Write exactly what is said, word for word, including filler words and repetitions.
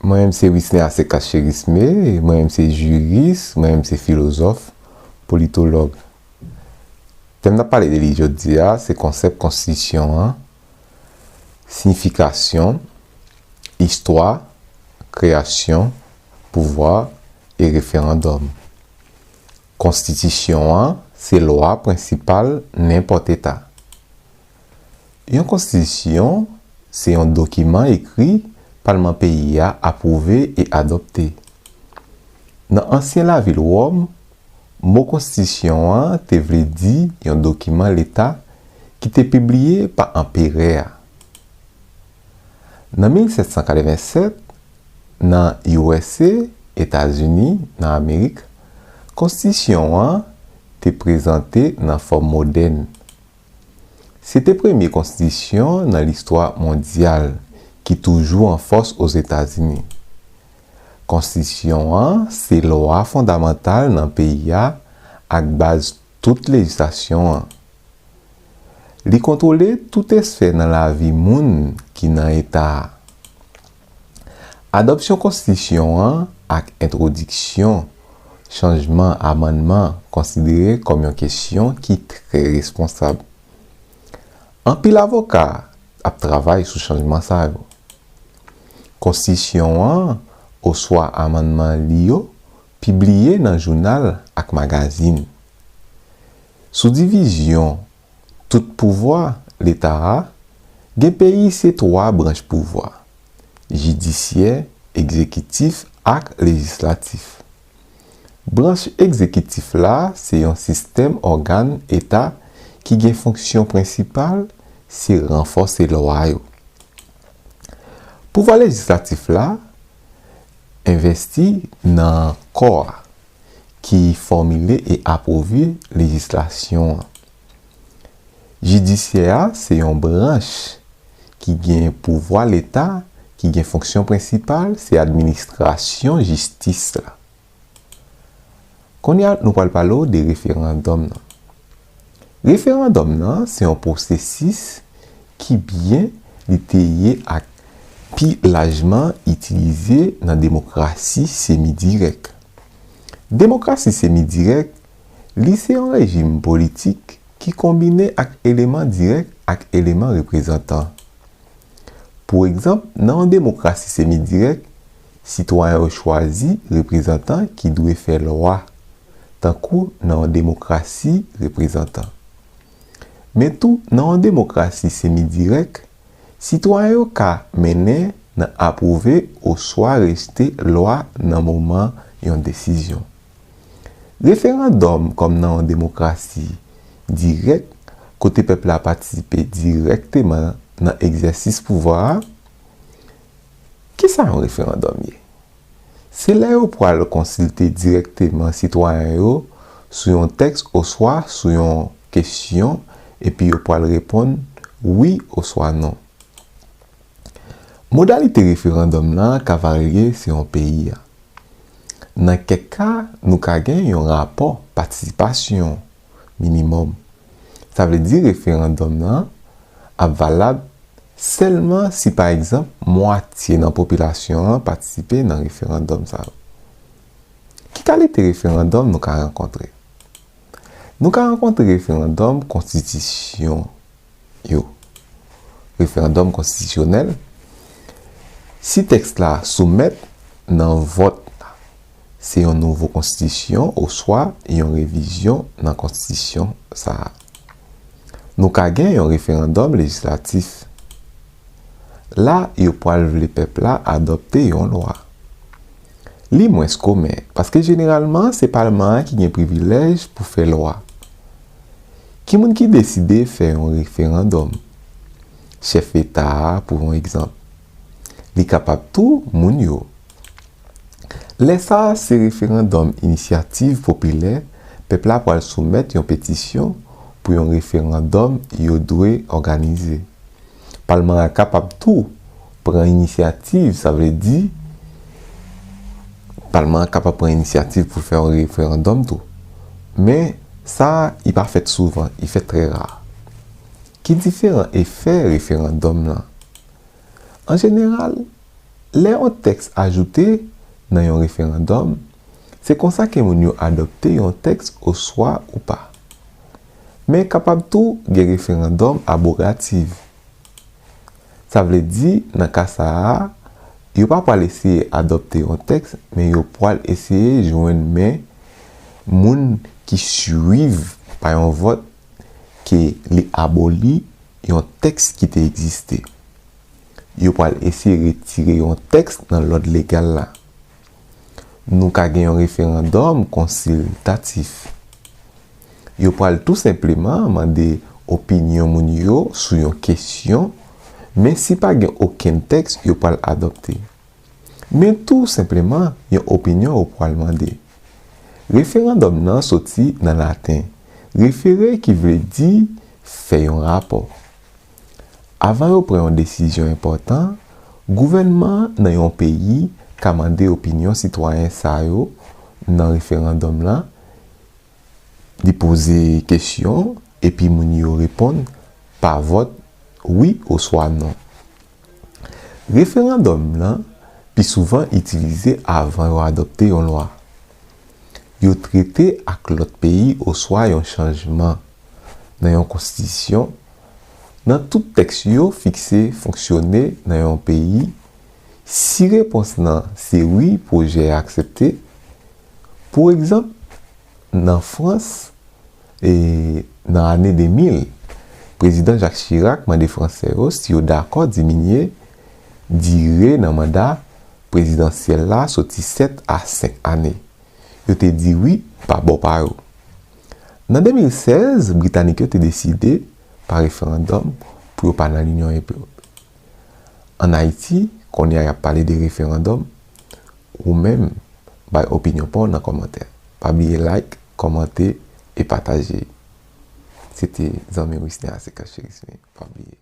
Mwen menm se Wisner Asekas Cherisme, mwen menm se jiris, mwen menm se filozòf, politològ. Tèm n ap pale de li jodi a, se konsèp konstitisyon an, siyifikasyon, istwa, kreyasyon, pouvwa e referandòm. Konstitisyon an se lwa prensipal nenpòt eta. Yon konstitisyon se yon dokiman ekri palman peyi a apwouve e adopte. Nan ansyen lavil Wòm, mo konstitisyon an te vle di yon dokiman leta ki te pibliye pa anperè a. Nan mil sèt san katrevennsèt, nan U S A, Etazini, nan Amerik, konstitisyon an te prezante nan fòm modèn. Se te premye konstitisyon nan listwa mondyal ki toujou an fòs Ozetazini. Konstitisyon an se lwa fondamantal nan peyi a ak baz tout lejislasyon an. Li kontwole tout esfè nan lavi moun ki nan eta a. Adopsyon konstitisyon an ak entwodiksyon chanjman, amannman konsidere kòm yon kesyon ki trè responsab. Anpil avoka ap travay sou chanjman sa yo. Konstitisyon an oswa amannman li yo pibliye nan jounal ak magazin. Sou divizyon tout pouvwa leta a, gen peyi se twa branch pouvwa, jidisyè, egzekitif ak lejislatif. Branch egzekitif la se yon sistèm ògàn eta ki gen fonksyon prensipal se ranfòse lwa yo. Pouvwa lejislatif la envesti nan kò a ki fòmile e apwouve lejislasyon an. Jidisyè a se yon branch ki gen pouvwa leta ki gen fonksyon prensipal se administrasyon jistis la. Kounye a nou pral pale w de referandòm nan. Referandòm nan se yon pwosesis ki byen li te ye ak pi lajman itilize nan demokrasi semi dirèk. Demokrasi semi dirèk, li se yon rejim politik ki konbine ak eleman dirèk ak eleman reprezantan. Pou egzanp, nan yon demokrasi semi dirèk, sitwayen yo chwazi reprezantan ki dwe fè lwa, tankou nan yon demokrasi reprezantan. Men tou, nan yon demokrasi semi dirèk, sitwayen yo ka mennen nan apwouve oswa rejte lwa nan moman yon desizyon. Referandòm kòm nan yon demokrasi dirèk, kote pèp la patisipe dirèkteman nan egzèsis pouvwa a. Kisa yon referandòm ye? Se lè yo pral konsilte dirèkteman sitwayen yo sou yon tèks oswa sou yon kesyon, epi yo pral reponn wi oswa non. Modalite referandòm nan ka varye selon peyi a. Nan kèk ka, nou ka gen yon rapò patisipasyon minimòm. Sa vle di referandòm nan ap valab sèlman si, pa egzanp, mwatye nan popilasyon an patisipe nan referandòm sa yo. Ki kalite referandòm nou ka rankontre? Nou ka rankontre referandòm konstitisyon yo. Referandòm konstitisyonèl, si tèks la soumèt nan vòt, se yon nouvo konstitisyon oswa yon revizyon nan konstitisyon sa a. Nou ka gen yon referandòm lejislatif. La, yo pral vle pèp la adopte yon lwa. Li mwens komen, paske jeneralman, se palman an ki gen privilèj pou fè lwa. Ki moun ki deside fè yon referandòm? Chèf eta a, pou yon egzanp. Li kapab tou moun yo. Lè sa a, se referandòm inisyativ popilè, pèp la pral soumèt yon petisyon pou yon referandòm yo dwe òganize. Palman an kapab tou pran inisyativ, sa vle di, palman an kapab pran inisyativ pou fè yon referandòm tou. Men, sa, li pa fèt souvan, li fèt trè ra. Ki diferan efè referandòm lan? An jeneral, Lè yon tèks ajoute nan yon referandòm, se konsa ke moun yo adopte yon tèks oswa ou pa. Men kapab tou gen referandòm abwogatif. Sa vle di, nan ka sa a, yo pa pral eseye adopte yon tèks, men yo pral eseye jwenn men moun ki swiv pa yon vòt ke li aboli yon tèks ki te egziste. Yo pral eseye retire yon tèks nan lòd legal la. Nou ka gen yon referandòm konsiltatif. Yo pral tou senpleman mande opinyon moun yo sou yon kesyon, men si pa gen okenn tèks yo pral adopte. Men tou senpleman yon opinyon yo pral mande. Referandòm nan soti nan laten refere ki vle di fè yon rapò. Avan yo pran yon desizyon enpòtan, gouvènman nan yon peyi ka mande opinyon sitwayen sa yo nan referandòm lan. Li poze kesyon, epi moun yo reponn pa vòt wi oswa non. Referandòm lan pi souvan itilize avan yo adopte yon lwa. Yo trete ak lòt peyi oswa yon chanjman nan yon konstitisyon. Nan tout tèks yo fikse fonksyone nan yon peyi, si repons lan se wi, pwojè a aksepte. Pou egzanp, nan Frans, e, nan ane de mil, Prezidan Jacques Chirac mande Fransè yo si yo dakò diminye dire nan manda prezidansyèl la soti sèt a senk ane. Yo te di wi pa bò pa yo. Nan de mil sèz, Britanik yo te deside, pa referandòm, pou yo pa nan Linyon Ewopeyèn. Ann Ayiti, kounye a y ap pale de referandòm, ou menm, bay opinyon pa w nan kòmantè. Pa bliye like, kòmante e pataje. Se te zanmi Wisner Asekan Cherisme. Pa bliye.